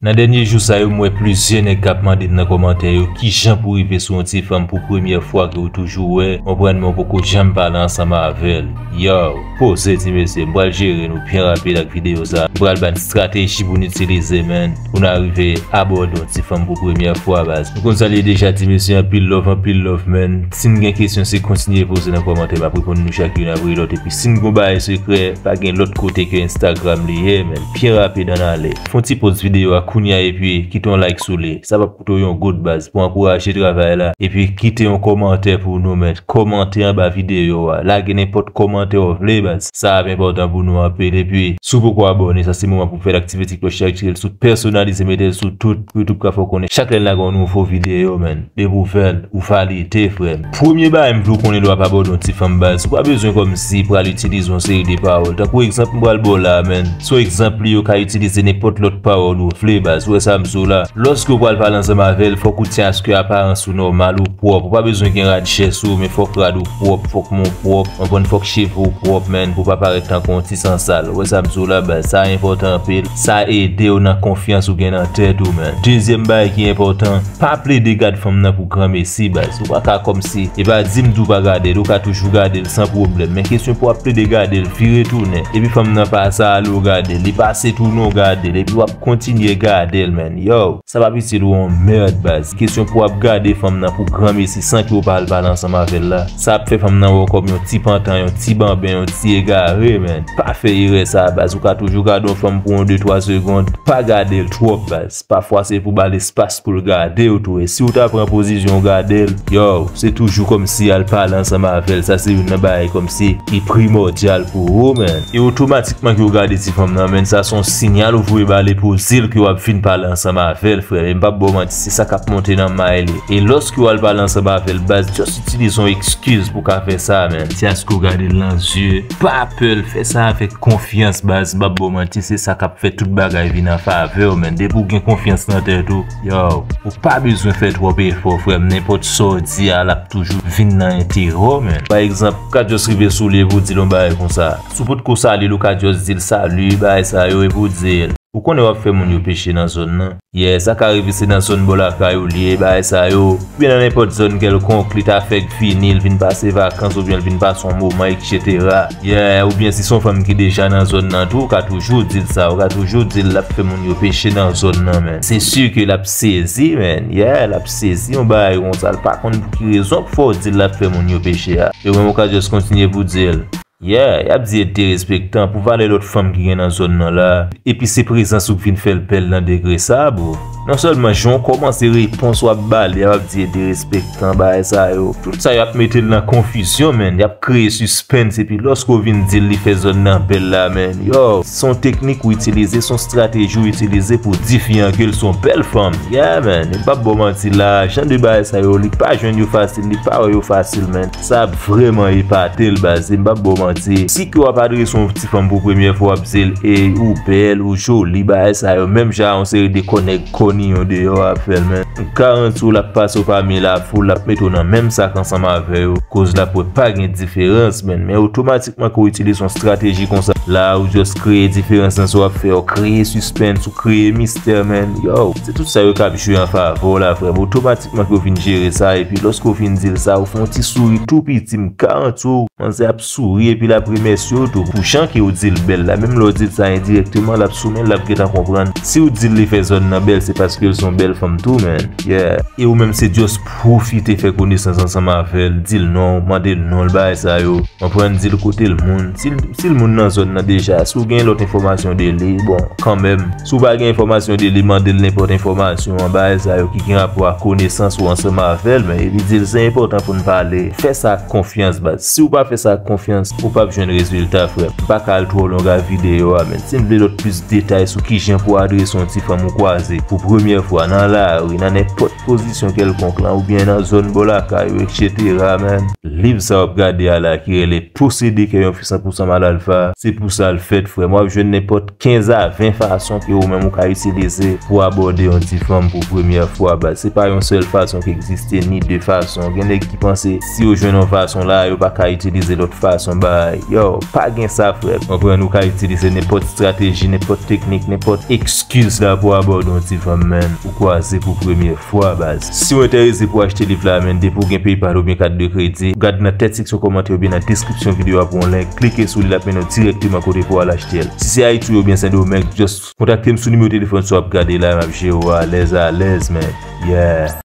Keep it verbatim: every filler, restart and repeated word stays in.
Nan dènye jou sa yo, m wè plizyè nèg k ap mande m nan kòmantè yo kijan pou rive sou yon ti fanm pou premyè fwa ke w toujou wè, konprann, men w poko janm pale ansanm avè l. Yow, poze ti mesye, m pral jere nou byen rapid ak videyo sa. M pral ba n estrateji pou n itilize, man, pou n arive abòde yon ti fanm pou premyè fwa, baz. Nou konn sa l ye deja, ti mesye, anpil love, anpil love, man. Si n gen kesyon, se kontinye poze nan kòmantè, m ap reponn nou chak youn apre lòt. Epi si n gon bagay sekrè, pa gen lòt kote ke Instagram li ye, man. Byen rapid, ann ale. Fè yon ti poz videyo a kounya epi kite yon like sou li. Sa p ap koute w yon goud, baz, pou ankouraje travay la. Epi kite yon kòmantè pou nou, man. Kòmante anba videyo a. Lage nenpòt kòmantè w vle, baz. Sa ap enpòtan pou nou anpil. Epi, si w poko abòne, sa se moman pou w fè l, aktive ti klòch la, retire l sou pèsonalize, mete l sou tout, pou YouTube ka fè w konnen chak lè n lage yon nouvo videyo, man. Depi w fè l, ou valide, frè m. Premye bagay m vle w konnen lè w ap abòde yon ti fanm, baz, ou pa bezwen kòmsi pral itilize yon seri de pawòl. Tankou egzanp m pral ba w la, man. Se yon egzanp li, ou ka itilize nenpòt lòt pawòl ou vle, baz. Ou wè sa m di w la? Lòske w pral pale ansanm avè l, fòk ou tyen aske aparans ou nòmal, ou pwòp. Ou pa bezwen gen rad chè sou ou, men fòk rad ou pwòp, fòk men w pwòp, konprann, fòk cheve w pwòp, man, pou w pa parèt tankou yon ti sansal. Ou wè sa m di w la, baz, sa enpòtan anpil. Sa ede w nan konfyans ou gen nan tèt ou, man. Dezyèm bagay ki enpòtan, pa plede gad fanm nan pou granmesi, baz. Ou pa ka kòmsi, e pa di m di w pa gade l, ou ka toujou gade l san pwoblèm. Men kesyon pou w ap plede gade l, vire tounen. Epi fanm nan pase ale w gade l, li pase tounen w gade l, epi w ap kontinye gade l, man. Yow, sa p ap itil ou yon mèd, baz. Kesyon pou w ap gade fanm nan pou granmesi san ke w pa al pale ansanm avè l la. Sa ap fè fanm nan wè w kòm yon ti pantan, yon ti banben, yon ti egare, man. Pa fè erè sa, baz. Ou ka toujou gade yon fanm pou yon de twa segonn. Pa gade l twòp, baz. Pafwa se pou ba l espas pou l gade w tou. E si w ta pran pozisyon w gade l, yow, se toujou kòmsi al pale ansanm avè l. Sa se youn nan bagay kòmsi ki primòdyal pou ou, man. E otomatikman ke w gade ti fanm nan, man, sa se yon siyal ou voye ba l epi w di l ke w ap vin pale ansanm avè l, frè. E m p ap ba w manti, se sa k ap monte nan may li. E lòske w al pale ansanm avè l, baz, just itilize yon eskiz pou w ka fè sa, man. Se aske w gade l nan zye. Pa pè l, fè sa avèk konfyans, baz. M p ap ba w manti, se sa k ap fè tout bagay vin an favè w, man. Depi w gen konfyans nan tèt ou, yow, ou pa bezwen fè twòp efò, frè m. Nenpòt sa w di a, l ap toujou vin nan enterè w, man. Pa egzanp, ou ka just rive sou li epi w di l yon bagay konsa. Si w potko salye l, ou ka just di l sali, bagay sa yo, epi w di l. Ou konnen w ap fè moun yo peche nan zòn nan. Yeah, sa ka rive se nan zòn bò lakay ou li ye, bagay sa yo. Oubyen nan nenpòt zòn kèlkonk, li ta fèk vini, l vin pase vakans, oubyen l vin pase yon moman, etsetera. Yeah, oubyen si se yon fanm ki deja nan zòn nan tou, ou ka toujou di l sa, ou ka toujou di l l ap fè moun yo peche nan zòn nan, man. Se si ke l ap sezi, man. Yeah, l ap sezi yon bagay konsa, l pa konn pou ki rezon k fè w di l l ap fè moun yo peche a. E ou menm ou ka just kontinye pou di l. Yeah, y ap di l derespektan pou valè lòt fanm ki gen nan zòn nan la. Epi se prezans ou k vin fè l pè l nan degre sa, bro. Non sèlman jan w kòmanse repons w ap ba li a, w ap di l derespektan, bagay sa yo. Tout sa yo ap mete l nan konfizyon, man. Y ap kreye sispens, epi lòske w vin di l li fè zòn nan bèl la, man. Yo, se yon teknik ou itilize, se yon estrateji ou itilize pou di fi an ke l se yon bèl fanm. Yeah, man. E m p ap ba w manti la, jan de bagay sa yo, li pa jwenn yo fasil, li pa wè yo fasil, man. Sa ap vrèman epate l, baz, e m p ap ba w manti. Si ke w ap adrese yon ti fanm pou premyè fwa, w ap di l, ey, ou bèl, ou joli, bagay sa yo, menm jan yon seri de kònèg kòniyon deyò ap fè l, man. M garanti w, l ap pase w pami lafoul, l ap mete w nan menm sak ansanm avè yo, koz l ap wè pa gen diferans, man. Men otomatikman ke w itilize yon estrateji konsa, la, ou just kreye diferans nan sa w ap fè, w kreye sispens, ou kreye mistè, man. Yo, se tout sa yo k ap jwe an favè w la, frè m. Otomatikman ke w vin jere sa, epi lòske w fin di l sa, ou fè yon ti souri tou piti, m garanti w, manzè ap souri epi l ap remèsye w tou. Pou jan ke w di l bèl la, menm lè w di l sa endirèkteman, l ap sou men l, l ap gentan konprann. Si w di l li fè zòn nan bèl, se paske l se yon bèl fanm tou, man. Yeah. E ou menm se just pwofite fè konesans ansanm avè l, di l non, mande l non l, bagay sa yo. Konprann, di l kote l moun. Si l, si l moun nan zòn nan deja, si w gen lòt enfòmasyon de li, bon, kanmenm. Si w pa gen enfòmasyon de li, mande l nenpòt enfòmasyon an, bagay sa yo ki gen rapò ak konesans ou ansanm avè l, men epi di l se enpòtan pou n pale. Fè sa ak konfyans, baz. Si w pa fè sa ak konfyans, ou p ap jwenn rezilta, frè m. M pa ka al twò long ak videyo a, men si n vle lòt plis detay sou kijan pou adrese yon ti fanm ou kwaze pou premyè fwa nan lari, nan nenpòt pozisyon kèlkonk lan, oubyen nan zòn bò lakay ou, etsetera, man. Liv sa w ap gade a la ki rele Posséder kè yon fi san pou san mal alfa, se pou sa l fèt, frè m. W ap jwenn nenpòt kenz a ven fason ke ou menm ou ka itilize pou abòde yon ti fanm pou premyè fwa, baz. Se pa yon sèl fason ki egziste, ni de fason. Gen nèg ki panse si yo jwenn yon fason la, yo pa ka itilize lòt fason, bay. Yo, pa gen sa, frè. Konprann, ou ka itilize nenpòt estrateji, nenpòt teknik, nenpòt eskiz la pou abòde yon ti fanm, man, ou kwaze pou premyè fwa, baz. Si w enterese pou achte liv la, man, depi w gen PayPal oubyen kat de kredi, gad nan tèt seksyon kòmantè oubyen nan deskripsyon videyo a pou yon link. Klike sou li, l ap mennen w dirèkteman kote pou w al achte l. Si se Ayiti ou oubyen Sendomeng, just kontakte m sou nimewo telefòn sa w ap gade la, m ap jere w alèz alèz, man. Yeah.